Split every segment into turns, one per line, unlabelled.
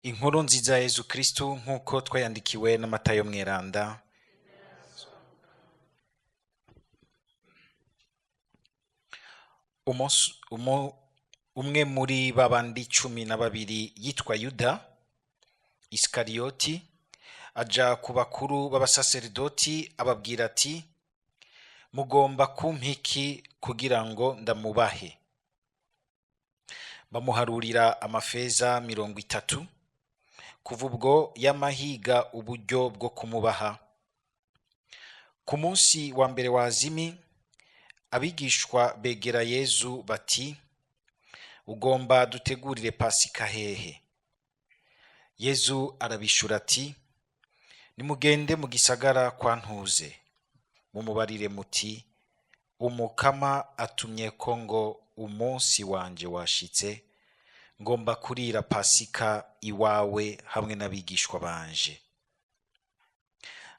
Inkuru nziza ya Yezu Kristu nk'uko twayandikiwe na Matayo Mweranda. Umwe muri babandi 12 yitwa Yuda Isikariyoti aja ku bakuru b'abasaseridoti ababwira ati: mugomba kumpa iki kugira ngo ndamubahe? Bamuharurira amafeza 30. Kuva ubwo yamahiga uburyo bwo kumubaha. Ku munsi wa mbere wa Azimi, abigishwa begera Yezu bati: ugomba dutegurire Pasika hehe? Yezu arabishura ati: nimugende mu gisagara kwa Ntuze, mumubarire muti: umukama atumye ko ngo umunsi wanje washitse, ngomba kurira Pasika iwawe hamwe n'abigishwa banje.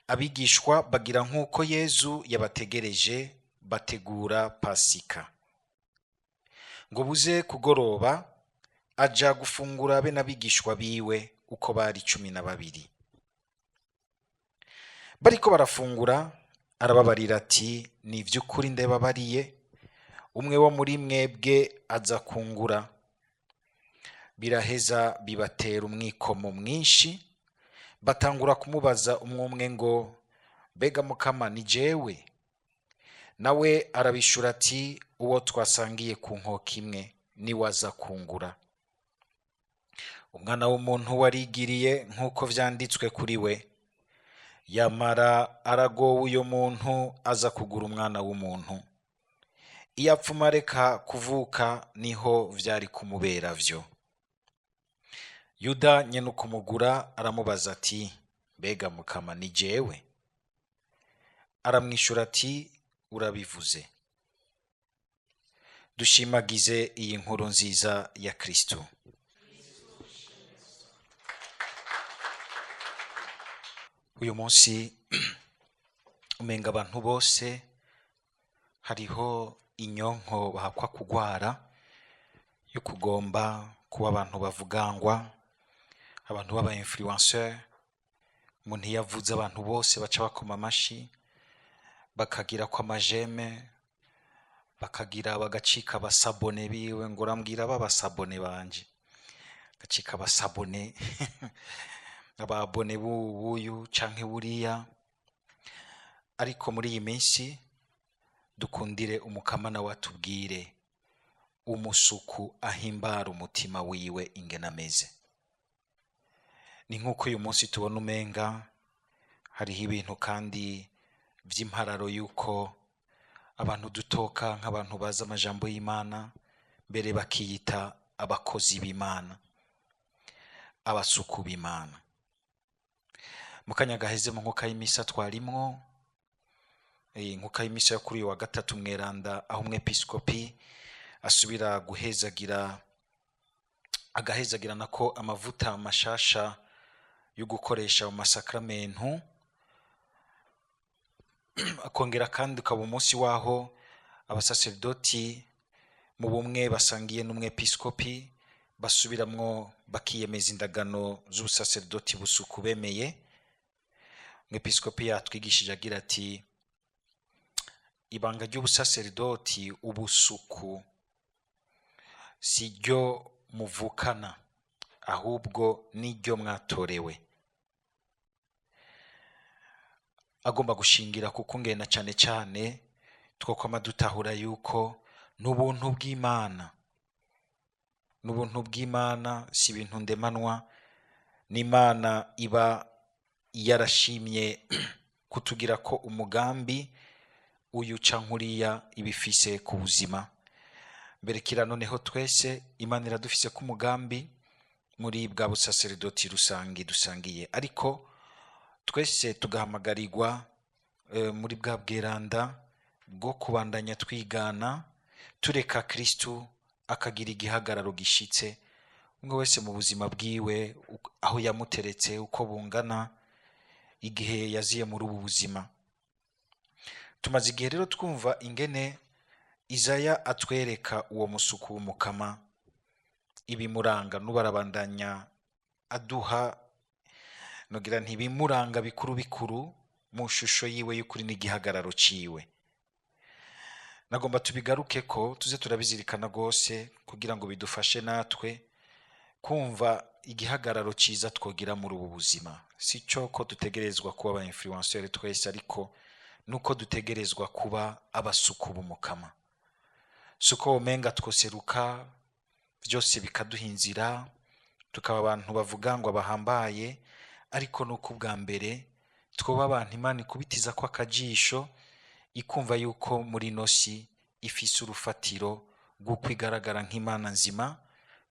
Abigishwa bagira nk'uko Yezu yabategereje, bategura Pasika. Ngo buze kugoroba, aja gufungura be n'abigishwa biwe uko bari 12. Bariko barafungura, arababarira ati: ni ivy'ukuri ndababariye, umwe wo muri mwebwe aza kungura. Biraheza bibatera umwikomo mwinshi, batangura kumubaza umwe umwe ngo: mbega mukama ni jewe? Nawe arabishura ati: uwo twasangiye ku nkoko imwe niwe aza kungura. Umwana w'umuntu warigiriye nk'uko vyanditswe kuri we, yamara aragowe uyo muntu aza kugura umwana w'umuntu. Iyo apfuma areka kuvuka niho vyari kumubera vyo. Yuda nyene ukumugura aramubaza ati: mbega mukama ni jewe? Aramwishura ati: urabivuze. Dushimagize iyi nkuru nziza ya Kristo. Uyu munsi umenga abantu bose hariho inyonko bahakwa kugwara yo kugomba kuba abantu bavugangwa, abantu baba influenceur. Umuntu iyo avuze abantu bose baca bakoma amashi, bakagira ko amajeme, bakagira bagacika abasabone biwe, ngo urambwira babasabone banje, gacika abasabone ababone buyu canke buriya. Ariko muri iyi minsi dukundire umukama nawe atubwire umusuku ahimbara umutima wiwe ingene ameze. Ni nk'uko uyu munsi tubona umenga hariho ibintu kandi vy'impararo yuko abantu dutoka nk'abantu bazi amajambo y'Imana, mbere bakiyita abakozi b'Imana, abasuku b'Imana. Mu kanya gaheze mu nkuka y'imisa twarimwo, inkuka y'imisa yo kuri uyu wa gatatu mweranda, aho umwepiskopi asubira guhezagira, agahezagira nako amavuta mashasha yo gukoresha mu masakramentu, akongera kandi ukaba umunsi waho abasaserdoti mu bumwe basangiye n'umwepiskopi basubiramwo bakiyemeza indagano z'ubusaserdoti busuku bemeye. Umwepiskopi yatwigishije agira ati: ibanga ry'ubusaserdoti ubusuku si ryo muvukana, ahubwo niryo mwatorewe. Agomba gushingira kuko ngena cyane cyane twokwama dutahura yuko n'ubuntu bw'Imana, n'ubuntu bw'Imana si ibintu ndemanwa, n'Imana iba yarashimye kutugira ko umugambi uyu canke uriya ibifise ku buzima. Mbere kira noneho twese Imana iradufise ku mugambi muri bwa busaserdoti rusangi dusangiye, ariko twese tugahamagarirwa muri bwa bweranda bwo kubandanya twigana, tureka Kristu akagira igihagararo gishitse umwe wese mu buzima bwiwe, aho yamuteretse uko bungana igihe yaziye muri ubu buzima. Tumaze igihe rero twumva ingene Izaya atwereka uwo musuku w'umukama ibimuranga, n'ubarabandanya aduha nogira ntibimuranga bikuru bikuru mu shusho yiwe y'ukuri n'igihagararo ciwe. Nagomba tubigaruke ko tuze turabizirikana rwose kugira ngo bidufashe natwe kumva igihagararo cyiza twogira muri ubu buzima. Si cyo ko dutegerezwa kuba aba influenceur twese, ariko nuko dutegerezwa kuba abasuku b'Umukama. Si uko womenga twoseruka byose bikaduha inzira, tukaba abantu bavuga ngo abahambaye, ariko nuko ubwa mbere twoba abantu Imana ikubitiza ko akajisho, ikumva yuko muri ino si ifise urufatiro rw'uko igaragara nk'Imana nzima,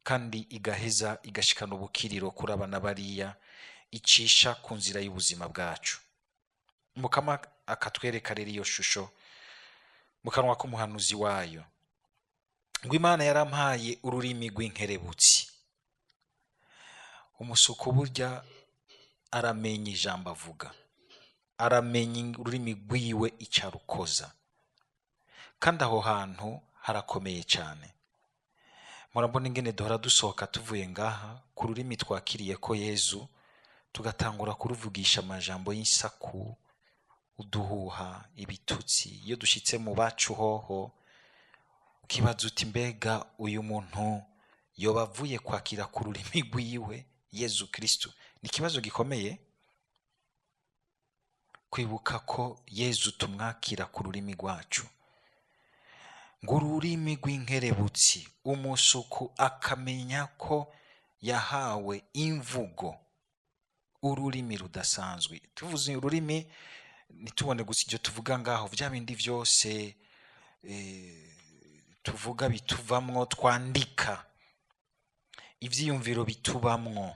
kandi igaheza igashikana ubukiriro kuri aba na bariya icisha ku nzira y'ubuzima bwacu. Mukama akatwereka rero iyo shusho mu kanwa k'umuhanuzi wayo, ngo Imana yarampaye ururimi rw'inkerebutsi. Umusuku burya aramenya ijambo avuga, aramenya ururimi rwiwe icyo arukoza, kandi aho hantu harakomeye cyane. Murabona ingene duhora dusohoka tuvuye ngaha ku rurimi twakiriye ko Yezu, tugatangura kuruvugisha amajambo y'insaku, uduhuha, ibitutsi. Iyo dushitse mu bacu hoho ukibaza uti mbega uyu muntu yoba avuye kwakira ku rurimi rwiwe Yezu Kristu? Ni ikibazo gikomeye kwibuka ko Yezu tumwakira ku rurimi rwacu. Ngo ururimi rw'inkerebutsi, umusuku akamenya ko yahawe imvugo, ururimi rudasanzwe. Tuvuze ururimi ntitubone gusa ibyo tuvuga ngaho, bya bindi byose tuvuga bituvamwo, twandika, ibyiyumviro bitubamwo,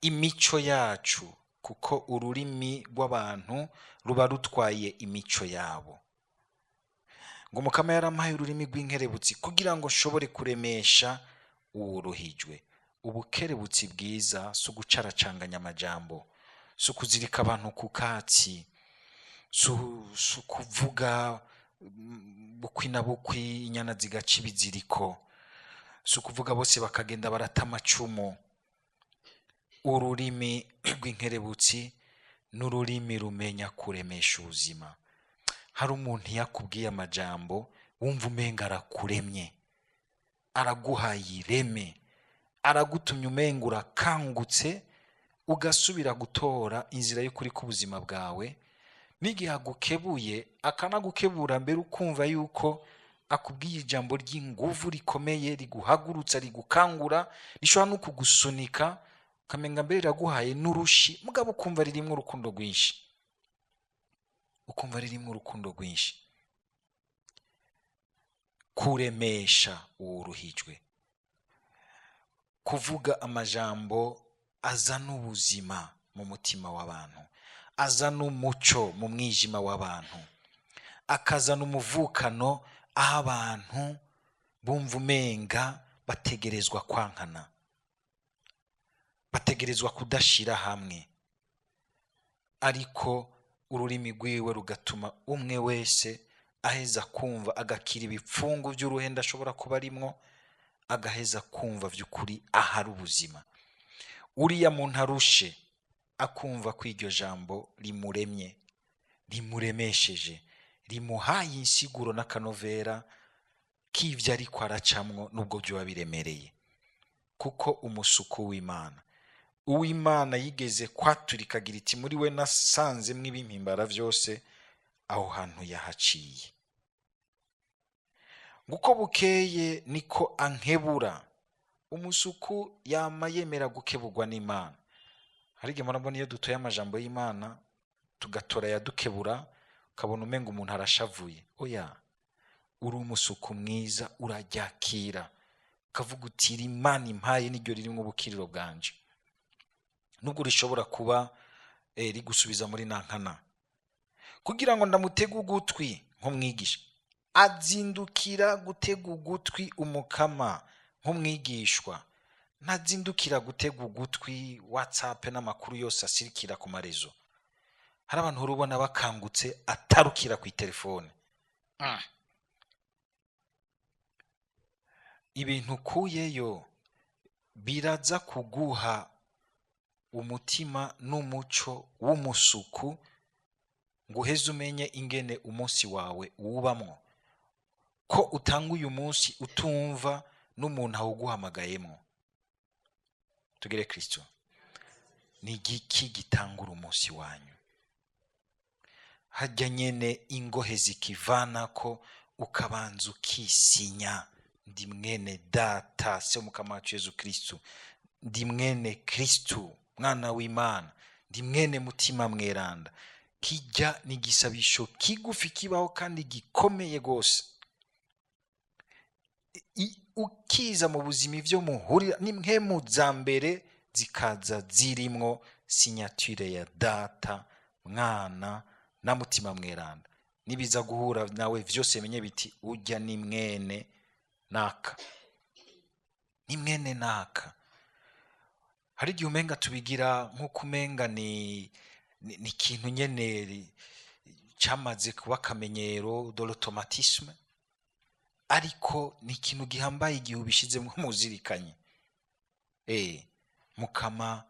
imico yacu, kuko ururimi rw'abantu ruba rutwaye imico yabo. Ngo Mukama yarampaye ururimi rw'inkerebutsi kugira ngo nshobore kuremesha uwuruhijwe. Ubukerebutsi bwiza si ugucaracanganya amajambo, si ukuzirika abantu ku katsi, si ukuvuga bukwi na bukwi inyana zigaca ibiziriko, si ukuvuga bose bakagenda barata amacumu. Ururimi rw'inkerebutsi n'ururimi rumenya kuremesha ubuzima. Hari umuntu yakubwiye amajambo wumva umenga arakuremye, araguhaye ireme, aragutumye umenga urakangutse, ugasubira gutora inzira y'ukuri k'ubuzima bwawe. N'igihe agukebuye akanagukebura mbere, ukumva yuko akubwiye ijambo ry'inguvu rikomeye, riguhagurutsa, rigukangura, rishobora no kugusunika, ukamenga mbere riraguhaye n'urushi, mugabo ukumva ririmo urukundo rwinshi, ukumva ririmo urukundo rwinshi. Kuremesha uwuruhijwe, kuvuga amajambo azana ubuzima mu mutima w'abantu, azana umuco mu mwijima w'abantu, akazana umuvukano aho abantu bumva umenga bategerezwa kwankana, bategerezwa kudashira hamwe, ariko ururimi rwiwe rugatuma umwe wese aheza kumva, agakira ibipfungu by'uruhenda ashobora kuba arimwo, agaheza kumva by'ukuri ahari ubuzima. Uriya muntu arushe akumva ko iryo jambo rimuremye, rimuremesheje, rimuhaye insiguro n'akanovera k'ibyo ariko aracamwo, nubwo byoba biremereye. Kuko umusuku w'Imana, uw'Imana yigeze kwaturika agira iti muri we nasanzemwo ibimpimbara byose, aho hantu yahaciye. Nguko bukeye niko ankebura. Umusuku yama yemera gukeburwa n'Imana. Hari igihe murabona iyo dutoye amajambo y'Imana tugatora yadukebura, ukabona umenga umuntu arashavuye. Oya, uri umusuku mwiza, uraryakira ukavuga uti iri Imana impaye niryo ririmo ubukiriro bwanje, nubwo rishobora kuba rigusubiza muri nankana. Kugira ngo ndamutege ugutwi nk'umwigisha, azindukira gutega ugutwi Umukama nk'umwigishwa, ntazindukira gutega ugutwi WhatsApp n'amakuru yose asirikira ku marezo. Hari abantu urubona bakangutse atarukira ku itelefone. Ibintu ukuyeyo Biraza kuguha umutima n'umuco w'umusuku ngo uheze umenye ingene umunsi wawe wubamwo, ko utanga uyu munsi utumva n'umuntu awuguhamagayemwo. Tugere Kristo. Ni igiki gitangura umunsi wanyu? Hajya nyene ingohe zikivanako, ukabanza ukisinya: ndi mwene data se Mukama wacu Yezu Kristu, ndi mwene Kristu mwana w'Imana, ndi mwene Mutima Mweranda. Kijya ni igisabisho kigufi kibaho kandi gikomeye rwose. Ukiza mu buzima, ivyo muhurira ni mpemu za mbere zikaza zirimwo signature ya Data, Mwana na Mutima Mweranda. Nibiza guhura nawe vyose menye biti: ujya ni mwene naka, ni mwene naka. Hari igihe umenga tubigira nk'uko umenga ni ikintu nyene camaze kuba akamenyero, de l'automatisme, ariko ni ikintu gihambaye igihe ubishizemwo muzirikanye. Mukama,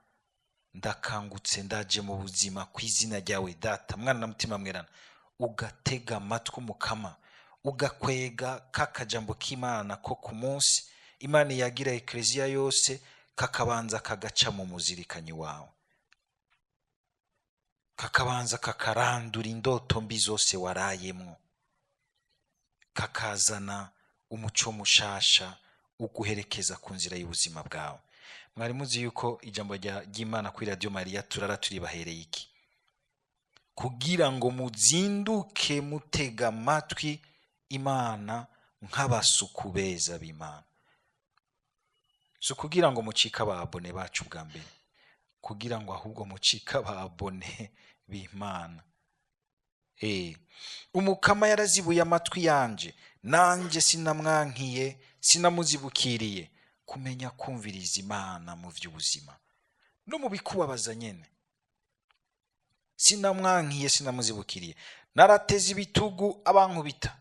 ndakangutse, ndaje mu buzima ku izina ryawe Data, Mwana na Mutima Mweranda. Ugatega amatwi Umukama, ugakwega ka kajambo k'Imana ko ku munsi Imana yagira ekleziya yose, kakabanza kagaca mu muzirikanyi wawe, kakabanza kakarandura indoto mbi zose warayemwo, kakazana umuco mushasha uguherekeza ku nzira y'ubuzima bwawe. Mwari muzi yuko ijambo ry'Imana kuri Radio Mariya turara turibahereye iki? Kugira ngo muzinduke mutega amatwi Imana nk'abasuku beza b'Imana. Si ukugira ngo mucike aba abonnés bacu bwa mbere, kugira ngo ahubwo mucike aba abonnés b'Imana. Umukama yarazibuye amatwi yanje, nanjye sinamwankiye, sinamuzibukiriye. Kumenya kumviriza Imana mu by'ubuzima no mu bikubabaza nyene. Sinamwankiye, sinamuzibukiriye, narateze ibitugu abankubita.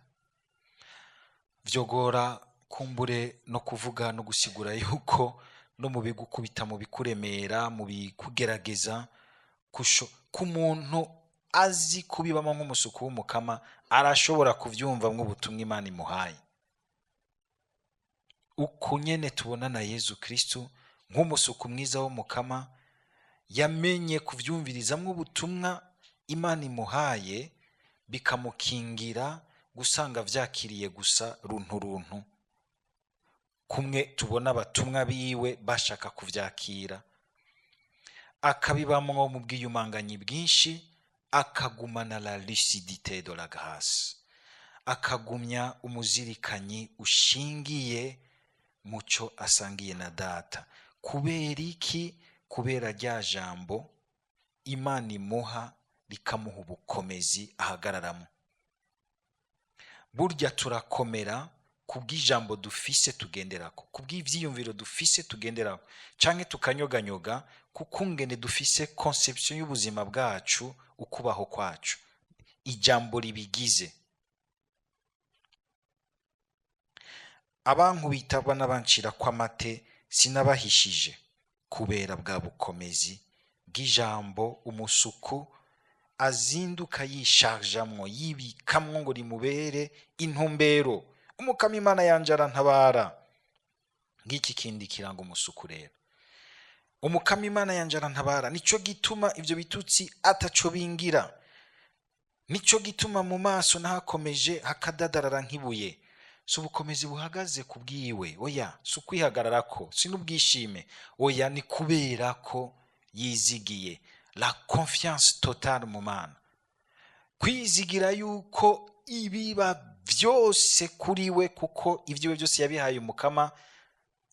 Vyogora kumbure no kuvuga no gusigura yuko no mu bigukubita, mu bikuremera, mu bikugerageza, ku muntu azi kubibamo nk'umusuku w'Umukama, arashobora kuvyumva ubutumwa Imana imuhaye. Uku nyene tubona na Yezu Kristu nk'umusuku mwiza w'Umukama, yamenye kuvyumvirizamwo ubutumwa Imana imuhaye, bikamukingira gusanga vyakiriye gusa runtu runtu, kumwe tubona abatumwa biwe bashaka kuvyakira. Akabibamwo mu bwiyumanganyi bwinshi, akagumana la lucidité de la grâce, akagumya umuzirikanyi ushingiye muco asangiye na Data. Kubera iki? Kubera rya jambo Imana imuha rikamuha ubukomezi ahagararamo. Burya turakomera kubw'ijambo dufise tugenderako, kubw'ivyiyumviro dufise tugenderako, canke tukanyoganyoga kuko ngene dufise conception y'ubuzima bwacu, ukubaho kwacu, ijambo ribigize. Abankubita n'abancira kw'amate sinabahishije, kubera bwa bukomezi bw'ijambo umusuku azinduka yisharjamwo, yibikamwo ngo rimubere intumbero. Umukama Imana yanje arantabara. Ngiki kindi kiranga umusuku rero: Umukama Imana yanje arantabara, nico gituma ivyo bitutsi ataco bingira, nico gituma mu maso nahakomeje hakadadarara nk'ibuye. Si ubukomezi buhagaze ku bwiwe, oya, si ukwihagararako, si n'ubwishime, oya, ni kubera ko yizigiye, la confiance totale mu Mana, kwizigira yuko ibiba byose kuri we, kuko ibyiwe byose yabihaye Umukama,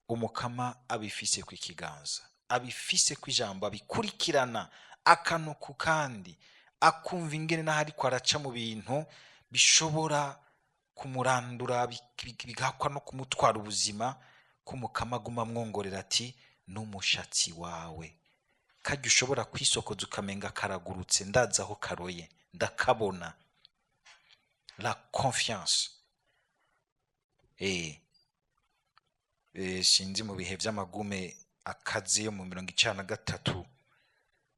Umukama abifise ku ikiganza, abifise ku ijambo, abikurikirana akantu ku kandi, akumva ingene n'aho ariko araca mu bintu bishobora kumurandura, bigakwa no kumutwara ubuzima, ko Umukama aguma amwongorera ati: "N'umushatsi wawe kajya ushobora kwisokoza ukamenga karagurutse, ndazi aho karoye, ndakabona." La confiance. Sinzi mu bihe by'amagume. Akaze yo mu 93,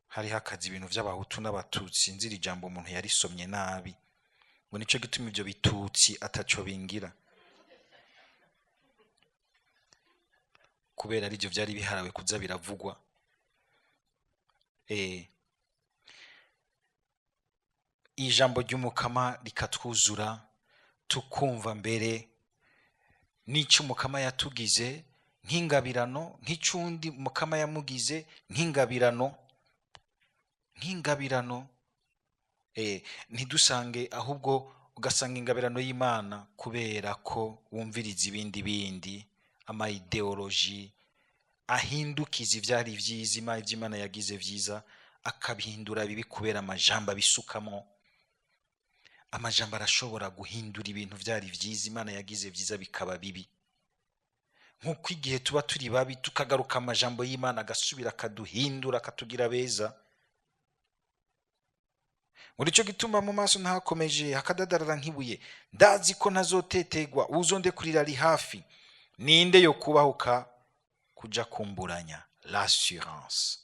hariho akazi ibintu vy'abahutu n'abatutsi. Nzira ijambo umuntu yarisomye nabi, ngo nico gituma ivyo bitutsi ataco bingira, kubera arivyo vyari biharawe kuza biravugwa. Ijambo ry'umukama rikatwuzura, tukumva mbere n'ico umukama yatugize nk'ingabirano, nk'icundi umukama yamugize nk'ingabirano, nk'ingabirano. Ntidusange ahubwo ugasanga ingabirano y'Imana kubera ko wumviriza ibindi bindi, ama ideoloji ahindukiza ivyari vyiza, Imana ivy'Imana yagize vyiza akabihindura bibi kubera amajambo abisukamo. Amajambo arashobora guhindura ibintu vyari vyiza, Imana yagize vyiza bikaba bibi. Nk'uko igihe tuba turi babi tukagaruka amajambo y'Imana agasubira akaduhindura akatugira beza. Muri ico gituma mu maso ntakomeje hakadadarara nk'ibuye, ndazi ko ntazotetegwa, uwuzondekurira ari hafi. Ninde yo kubahuka kuja kumburanya? L'assurance,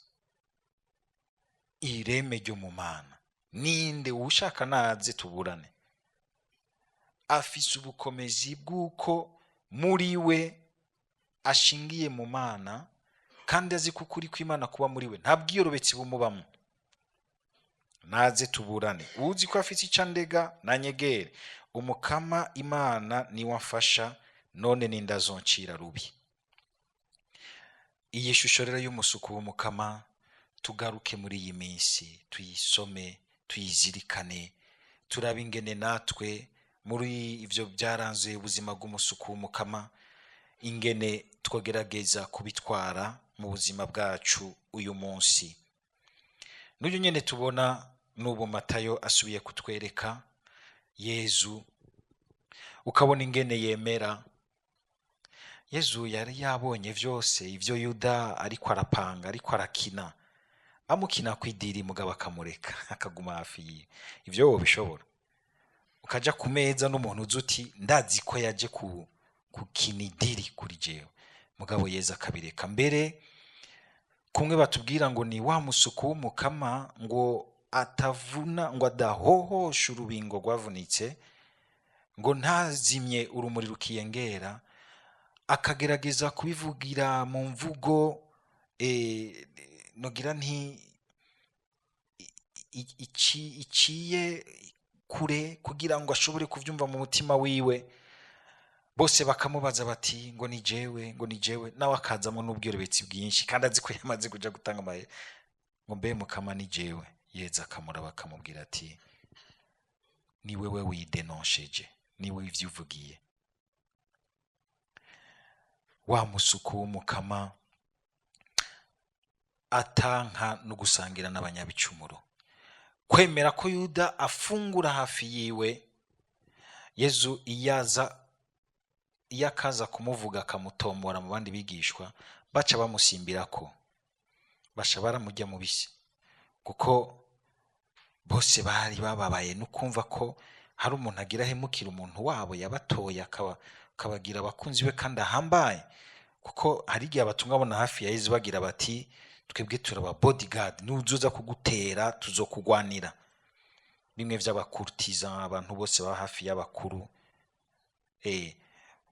ireme ryo mu Mana. Ninde ushaka naze tuburane. Afise ubukomezi bw'uko muri we ashingiye mu Mana, kandi azi ko ukuri kw'Imana kuba muri we, nta bwiyorobetsi bumubamo. Naze tuburane. Uzi ko afise ico andega nanyegere. Umukama Imana niwe amfasha, none ninde azoncira rubi? Iyi shusho rero y'umusuku w'umukama, tugaruke muri iyi minsi tuyisome, tuyizirikane, turabe ingene natwe muri ivyo byaranze ubuzima bw'umusuku w'umukama, ingene twogerageza kubitwara mu buzima bwacu uyu munsi. N'uyu nyene tubona n'ubu Matayo asubiye kutwereka Yezu, ukabona ingene yemera. Yezu yari yabonye vyose ivyo Yuda ariko arapanga, ariko arakina, amukina kw'idiri, mugabo akamureka akaguma hafi yiwe. Ivyo wobishobora, ukaja ku meza n'umuntu uzi uti ndazi ko yaje kukina idiri kuri jewe, mugabo Yezu akabireka. Mbere kumwe batubwira ngo ni wa musuku w'umukama ngo atavuna, ngo adahohosha urubingo rwavunitse, ngo ntazimye urumuri rukiyengera, akagerageza kubivugira mu mvugo nogira nti iciye kure kugira ngo ashobore kuvyumva mu mutima wiwe. Bose bakamubaza bati ngo ni jewe, ngo ni jewe, nawe akazamo n'ubwiyorobetsi bwinshi, kandi azi ko yamaze kuja gutanga amaye, ngo mbe mukama ni jewe? Yeza akamuraba akamubwira ati ni wewe widenonsheje, ni wewe ivyuvugiye. Wa musuku w'umukama atanka no gusangira n'abanyabicumuro, kwemera ko Yuda afungura hafi yiwe. Yezu iyo akaza kumuvuga akamutombora mu bandi bigishwa, baca bamusimbirako, baca baramurya mu bisi, kuko bose bari bababaye no kumva ko hari umuntu agira ahemukira umuntu wabo yabatoye akabagira abakunzi be kandi ahambaye. Kuko hari igihe abatumwa babona hafi ya Yezu bagira bati twebwe turaba bodyguard, nuzuza kugutera tuzokugwanira, bimwe vy'abakurtiza, abantu bose baba hafi y'abakuru.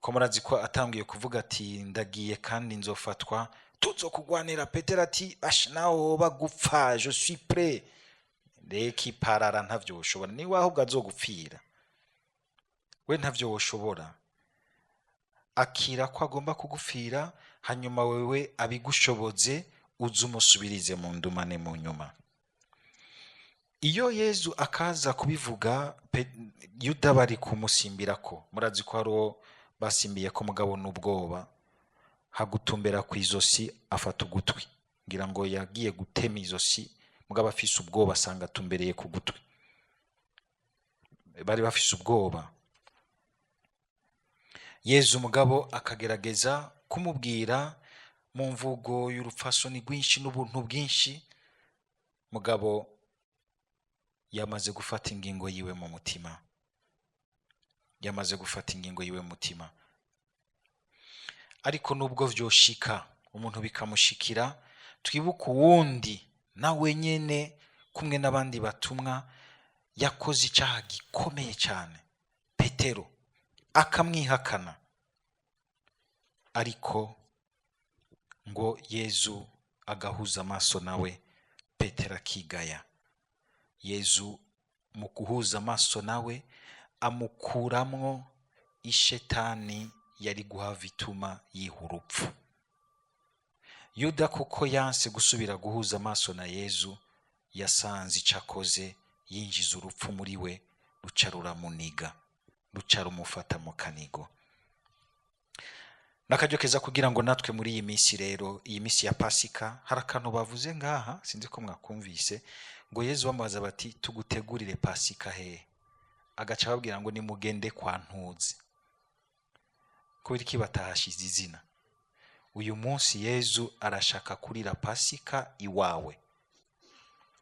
Ko murazi ko atangiye kuvuga ati ndagiye kandi nzofatwa, tuzokugwanira. Petero ati basha nawe woba gupfa, je suis prêt. Reka iparara, ntavyo woshobora, niwe ahubwo azogupfira, we ntavyo woshobora. Akira ko agomba kugupfira, hanyuma wewe abigushoboze uze umusubirize mu ndumane mu nyuma. Iyo Yezu akaza kubivuga, Yuda bari kumusimbirako. Murazi ko hari uwo basimbiye ko, mugabo n'ubwoba hagutumbera ku izosi afata ugutwi, ngira ngo yagiye gutema izosi, mugabo afise ubwoba asanga atumbereye ku gutwi. Bari bafise ubwoba. Yezu mugabo akagerageza kumubwira mu mvugo y'urupfasoni rwinshi n'ubuntu bwinshi, mugabo yamaze gufata ingingo yiwe mu mutima, yamaze gufata ingingo yiwe mu mutima. Ariko nubwo vyoshika Umuntu bikamushikira. Twibuke uwundi nawe nyene kumwe n'abandi batumwa yakoze icyaha gikomeye cyane, Petero, akamwihakana, ariko ngo Yezu agahuza amaso nawe, Petero akigaya. Yezu mu guhuza amaso nawe amukuramwo ishetani yari guhava ituma yiha urupfu. Yuda, kuko yanse gusubira guhuza amaso na Yezu, yasanze icyo akoze yinjiza urupfu muri we, ruca ruramuniga, ruca rumufata mu kanigo. N'akaryo keza kugira ngo natwe muri iyi minsi rero, iyi minsi ya Pasika, hari akantu bavuze ngaha, sinzi ko mwakumvise, ngo Yezu bamubaza bati: "Tugutegurire Pasika hehe?" Agaca ababwira ngo: "Nimugende kwa ntuzi." Kubera iki batahashize izina? Uyu munsi Yezu arashaka kurira Pasika iwawe,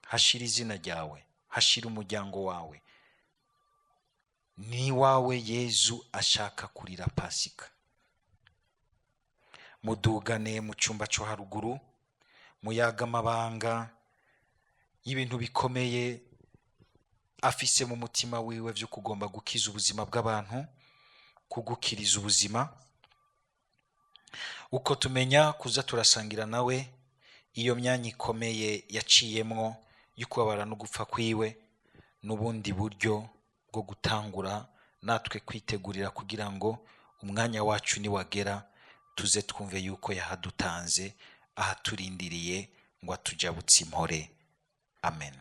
hashira izina ryawe, hashira umuryango wawe. Ni iwawe Yezu ashaka kurira Pasika. Mudugane mu cyumba cyo haruguru, muyaga amabanga y'ibintu bikomeye afise mu mutima wiwe byo kugomba gukiza ubuzima bw'abantu, kugukiriza ubuzima. Uko tumenya kuza turasangira nawe iyo myanya ikomeye yaciyemwo yo kubabara no gupfa kwiwe, n'ubundi buryo bwo gutangura natwe kwitegurira kugira ngo umwanya wacu niwagera tuze twumve yuko yahadutanze, ahaturindiriye ngo atujabutse impore. Amen.